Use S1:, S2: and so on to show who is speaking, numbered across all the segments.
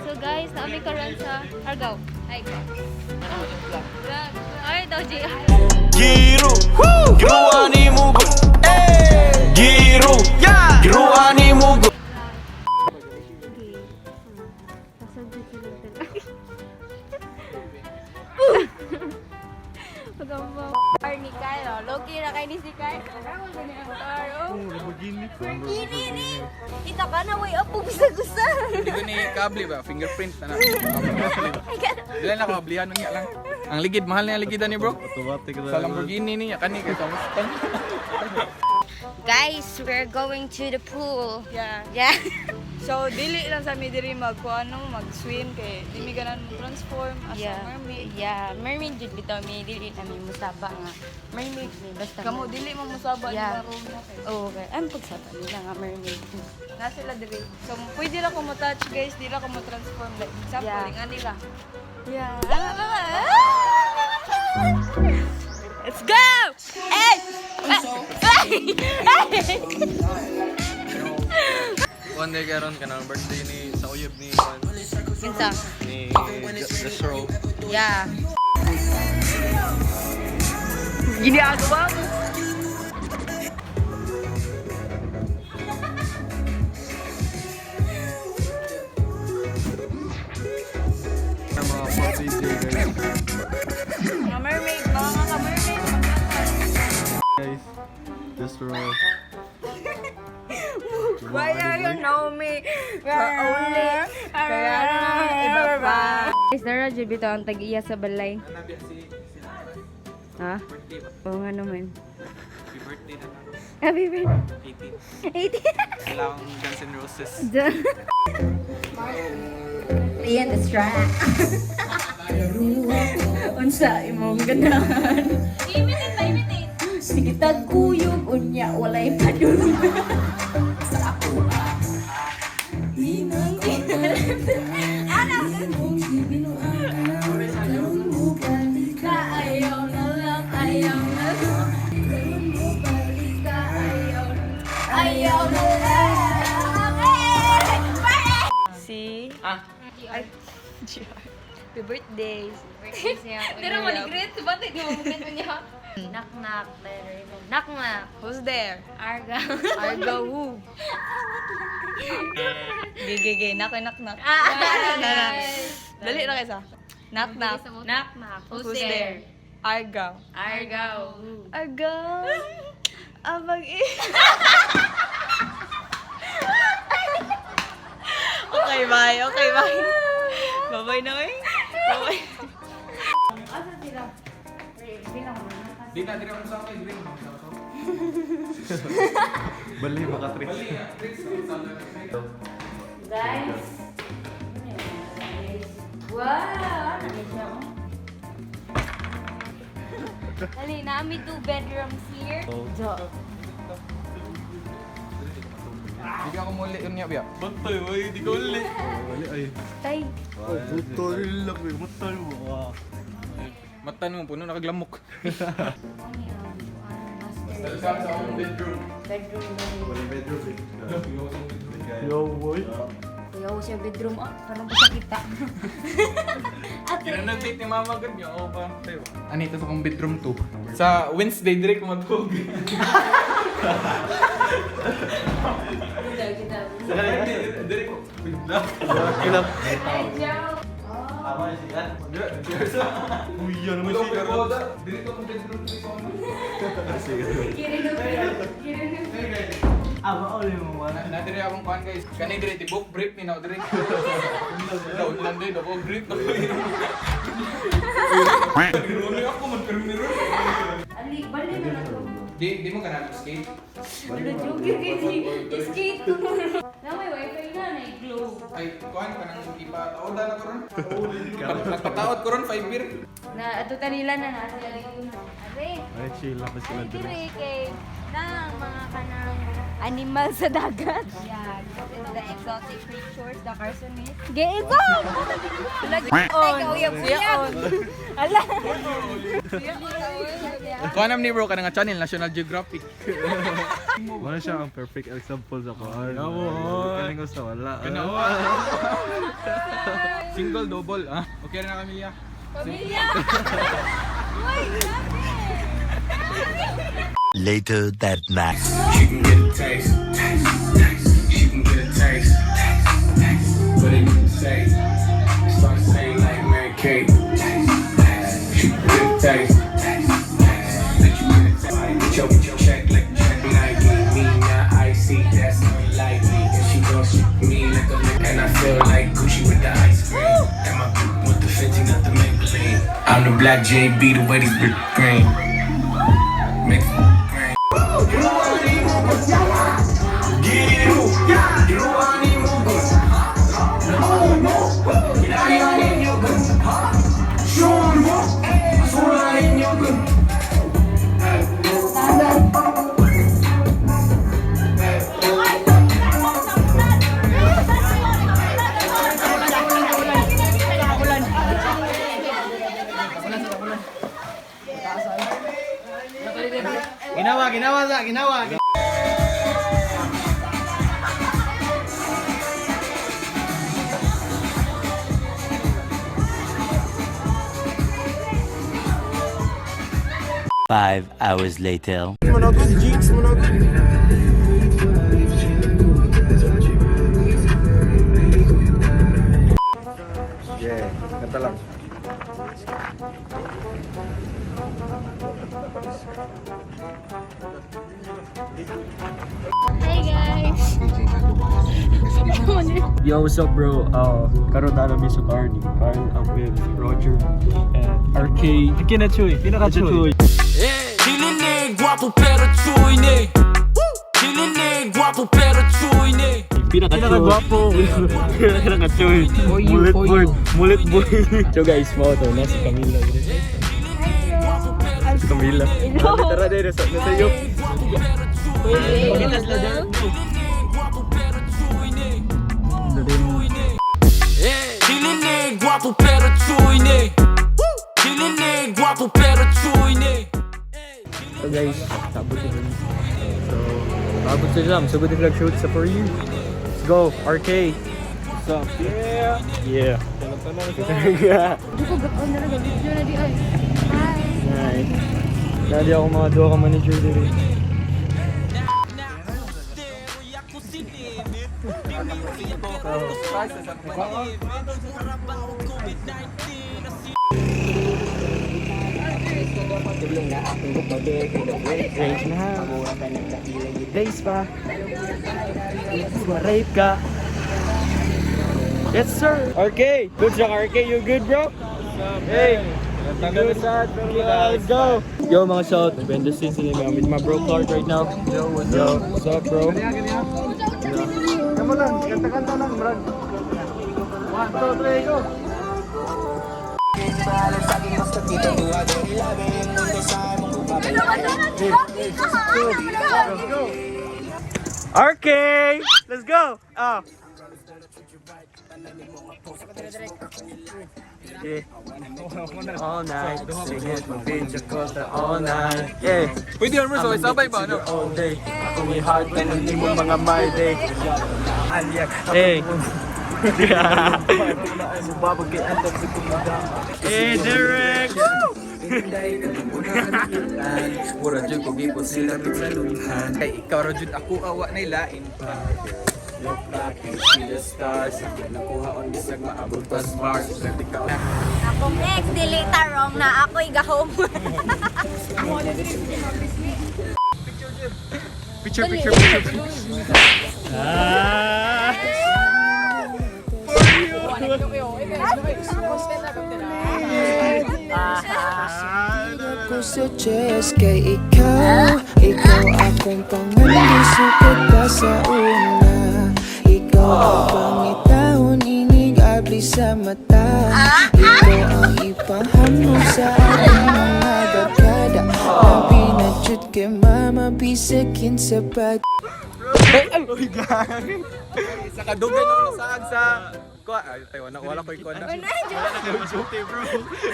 S1: So guys, naami karon sa Argao. Ay, vlog. Ay, daw JR.
S2: Giro, giruan mo go. Giro, giruan mo go.
S1: Okay. Pasag sila talaga. Pagamba.
S3: Ni Kyle, oh. Loki na kay ni si Kyle. Oh. Lamborghini ni. Kita ka na way up gusa-gusa.
S4: Hindi ko ni kable ba? Fingerprint na na. Dili na ko ablihan niya lang. Ang ligid, mahal na yung ligidan ni bro.
S5: Automatic na.
S4: Sa Lamborghini niya kani kay sa Mustang.
S3: Guys, we're going to the pool.
S6: Yeah.
S3: Yeah.
S6: So dili lang sa mi diri mag kuano, mag-swim kay di mi ganan mo transform as a mermaid.
S3: Yeah, mermaid jud bitaw mi, dili na mi musaba nga. Mermaid mi basta.
S6: Kamo dili mo musaba
S3: Yeah.
S6: ni room na kay.
S3: Oh, okay. Ang pagsaba nila nga mermaid.
S6: Na sila diri. So pwede ra ko mo touch guys, di ra ko mo transform, like example nga nila.
S3: Yeah. Let's go! Hey! Hey! Hey!
S5: One day karon kanang birthday ni sa uyab ni Juan,
S3: Kinsa?
S5: ni Jasro.
S3: Yeah.
S6: Ginagawa mo.
S5: Ang mga 4DJ guys.
S6: Mga mermaid, mga nga ka mermaid.
S5: Guys, Jasro.
S6: Why are you know me? We're only kaya na iba pa.
S3: Guys, nara jud bitaw ang tag-iya sa balay. Ha?
S4: Birthday ba?
S3: Oo nga naman.
S4: Happy birthday na lang.
S3: Happy birthday.
S4: 18.
S3: 18.
S4: Wala akong Guns N' Roses.
S3: Ian the strap.
S7: Unsa imong ganahan?
S1: Imitate ba? Imitate.
S7: Sige tagkuyog unya walay padulong. Sa ako ah.
S3: Ayaw na lang, ayaw na lang. Karon mo balik ka, ayaw na ayaw na lang.
S6: Si
S4: Ah,
S6: Ay, GR. Happy birthday.
S1: Pero mo ni greet, bantay di mo mo niya. Knock knock. Knock knock.
S6: Who's there?
S1: Arga.
S6: Argo who? Gay, gay, gay. Knock, knock, knock.
S1: Ah,
S6: Na, na. Dali na kaysa. Knock, knock.
S1: Knock knock.
S6: Who's there? Argo.
S1: Argao.
S6: Argo. Abang i. Okay, bye. Okay, bye. Bye-bye na, eh. Bye-bye.
S3: Asa sila?
S4: Di na diri ako sa akin, diri ako sa akin.
S5: Bali baka tricks.
S4: Bali nga, tricks ako sa akin.
S3: Guys. Ano yun, guys? Wow! Ano na siya, oh? Dali, nami two bedrooms here. Jo.
S4: Di ka ako muli yun niya, biya.
S5: Batoy, oy, di ko uli. Wali ay.
S3: Tay.
S5: Oh, butol lang, butol mo.
S4: Mata mo puno nakaglamok.
S3: Kami ang master
S4: Sa sa akong bedroom.
S3: bedroom dali.
S5: Wala bedroom eh. Yo, boy.
S3: Kuya, ko siya bedroom ah. Parang pa sa kita. Ate.
S4: Kinanong ni mama gud niya, oh pa. Tayo. Ano ito sa akong bedroom 2? Sa Wednesday dire ko matug. Dire ko. Bigla.
S5: Kilap.
S3: Ay, Joe.
S5: Uy, ano mo
S4: Wala
S5: siya?
S4: ko da. Dire ko akong bedroom 3 sa akong. Na dire akong kuan guys. Kani dire tibok brief ni na dire. Daw lang dire dako brief. Ironi ako man pero meron.
S3: Ali, bali na lang.
S4: Di di mo kanang skate.
S3: Wala, joke kasi. Skate ko. Na may wifi na, na-glow.
S4: Ay kuan kanang ipataod na ko ron. Nagpataod ko ron 5 beer.
S3: Na, ato tanila na na sila dito. Are.
S5: Ay, chill lang pa sila
S3: Ay,
S5: dire.
S3: diri kay nang mga kanang animal sa dagat. Yeah, the exotic creatures, the carsonis. Geibong! Lagi on. Uyab-uyab. Ala.
S4: Kuan ni bro kanang channel National Geographic.
S5: Wala siya ang perfect example sa kuan.
S4: Yawo.
S5: Kaning gusto wala.
S4: Single, double, ah. Okay na Camilla.
S3: Pamilya! Uy, grabe!
S2: Later that night.
S8: She can get a taste, taste, taste. She can get a taste, taste, taste. What it say? Start saying like Mary Kate. Taste, taste. She can get a taste, taste, taste. Let you get a taste. Get your check like check Nike. Me not icy, that's unlikely. And she gon' shoot me like a lick. And I feel like Gucci with the ice cream. And my with the Fenty, not the Maybelline. I'm the black JB, the way these bitch green. Make green.
S5: Ginawa, ginawa sa, ginawa.
S2: 5 hours later.
S5: Yeah, kanta lang.
S1: Hi guys!
S5: Yo, what's up, bro? Karon na namin sa Cardi. Carl, I'm with Roger and RK. Kinachuy, pinakachuy.
S2: Dili guwapo pero chuy ni. Dili guwapo pero chuy ni.
S5: Pinakagwapo. Pinakachuy. Mulit boy. Mulit boy. So guys, mo to nasa Camila. Si Camila. Tara dito sa nasa iyo.
S2: Dili guwapo pero chuy ni. Dili guwapo pero chuy ni.
S5: So guys, tabot sila. So, tabot sila. So good vlog shoot sa for you. Let's go, RK. What's up? Yeah. Yeah.
S1: Duko gapon na lang video na di ay. Hi.
S5: Nice. Dali ako mga duha ka manager diri. Range na. Days pa. Rape ka. Yes, sir. RK. Good job, RK. You good, bro? Hey. You good? Let's go. Yo, mga shot. Ben Justin sila with my bro Clark right now. Yo, what's up? What's up, bro? Kamo lang, kanta-kanta lang, bro. 1, 2, 3, go. RK, let's go. Ah. Yeah. All night, singing all night. Yeah.
S4: Pwede yan bro, sabay-sabay ba ano?
S5: All day. Ako may heart na hindi mo mga my day. Hey. Hey, Derek!
S4: Mura jud ko gipon sila pitsaluhan. Kay ikaw ra jud ako awa na ilain pa. Look back and see the stars. Nakuha on bisag maabot pas Mars. Ready ka.
S3: Akong ex, dili tarong na ako'y gahom.
S4: Picture, picture, picture, picture.
S5: Ah!
S9: Ko sa chest kay ikaw. Ikaw akong pangandoy. Sukad pa sa una. Ikaw ang pangitahon. Inig abli sa mata. Ikaw ang ipahamon sa ating mga barkada. Labi na jud kay mama. Bisakin sa pag
S4: Sa kadugay nung nasaag sa kuha ay tayo na wala koy kuha na.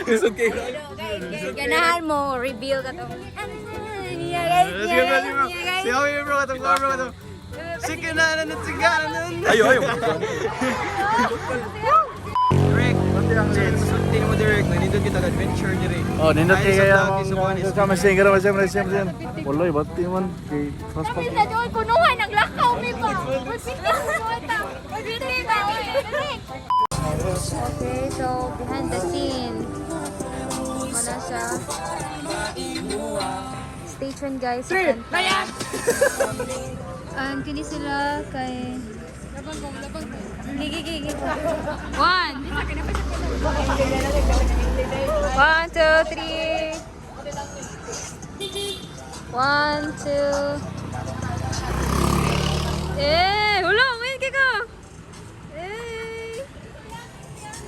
S4: Lisod kay.
S3: Ganahan mo, reveal ka to. Ano, yeah, guys, yeah, guys, yeah, guys.
S5: Say hi, bro. Bro, itong bro, itong. Sige na, na, sige na, na.
S4: Ayo, ayo. Direk, sulti mo Direk, nanindot kita adventure dire.
S10: Oh, nindot kay kaya
S4: Sa
S10: kama siya gara masem masem masem. Wala bati man kay
S1: Kami sa doon, kunuhan ang lakaw, mi pa. Pwede kunuhan ta. Pwede ta.
S3: Okay, so behind the scene. Wala siya. Stay tuned, guys. Three! Ang kini sila kay... Gigi, gigi. One. One, two, three. One, two. Eh, wala, wait, kiko. Eh.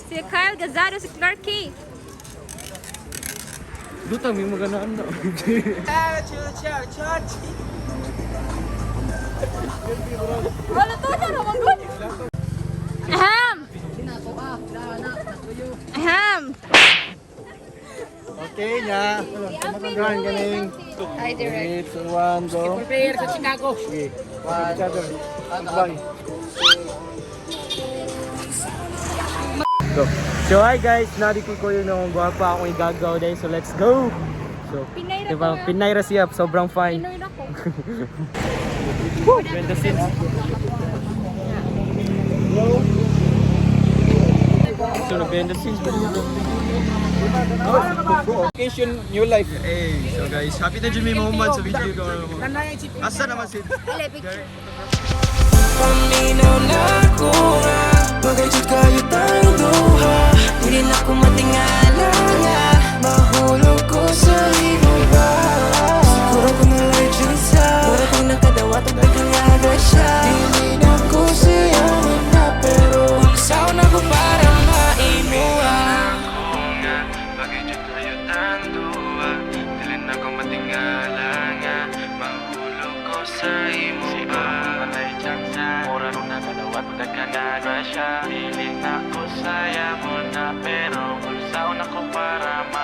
S3: Si Kyle Gazado, si Clark Key.
S5: Duta, may maganaan na.
S3: Wala to na naman good. Ahem! Ahem!
S10: Okay nya. Kumakan ganing.
S3: Hi, Derek.
S10: 3, 2, 1, go. Prepare sa Chicago. Sige. One. Bye.
S5: Go. So hi guys, narito ko yun ang gwapa akong igagaw dahil, so let's go! So,
S3: Pinay ra
S5: diba,
S3: ko.
S5: Pinay ra siya, sobrang fine.
S3: Pinoy na ko.
S5: Woo! Ganda scenes. So, nag-benda scenes pa rin.
S4: Vacation, new life. Hey, so guys, happy na jud mi moment sa video ko. Asa naman si
S3: Dali, picture.
S9: Paminaw na ko nga Bagay jud kayo tayong duha Hindi na ko matingala nga Mahulog ko sa imo ba Siguro ko na lang sa Mura kong nakadawat og daghang aga siya Dili na ko siya na pero Ulisaw na ko para maimuha.
S8: Bagay dyan tayo tanduwa. Dili na ko matingala nga. Mahulog ko sa imo ba. Walay tsansa. Mura nung nakadawat nagkagaga siya. Dili na ko saya mo na. Pero ulsaw na ko para.